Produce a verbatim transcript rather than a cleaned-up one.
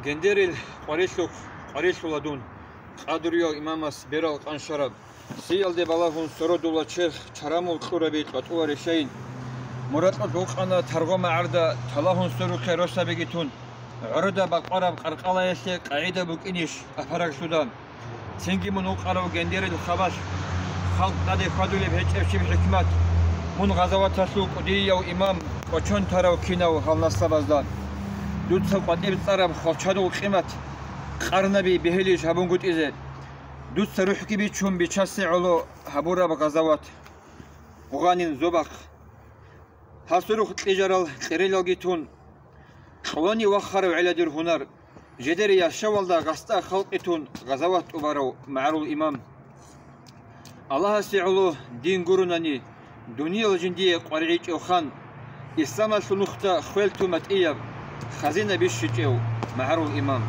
Гендерил къварилъухъ къварилъула дун, къадруяв имамас берал къаншараб. Сиялде балагьун сородула черх, чарамул кьураби кьватӀула рещайин. Муракьа букъана таргъо магӀарда, талагьун сорухъе росабиги тун. ГӀорода бакъвараб къаркъалаялъе къагӀида букӀинищ апараглъуда? Цинги мун вукъарав гендерил хабалъ, халкъ тӀаде хьвадулеб гьечӀеб щиб хӀикмат, мун гъазаваталъул кӀудияв имам, кӀочон тарав кинав гьал наслабазда. Дуца къватӀиб цӀараб хвалчадул къимат, къарнаби бегьилищ гьабунгутӀизе? Дуца рухӀги бичун бичасе гӀоло гьабураб гъазават. Гъугъанин зобахъ. Гьасурухъ кьижарал кьерилалги тун, кьолани вахарав гӀела дир гьунар, жедер яшавалда гъасда халкъи тун гъазават тӀубарав магӀарул имам. Аллагьасе гӀоло дин гурунани, дуниял жиндие къваригӀичӀев хан, исламалъул нухда хвел тун батӀияб, хазина бищичӀев магӀарул имам.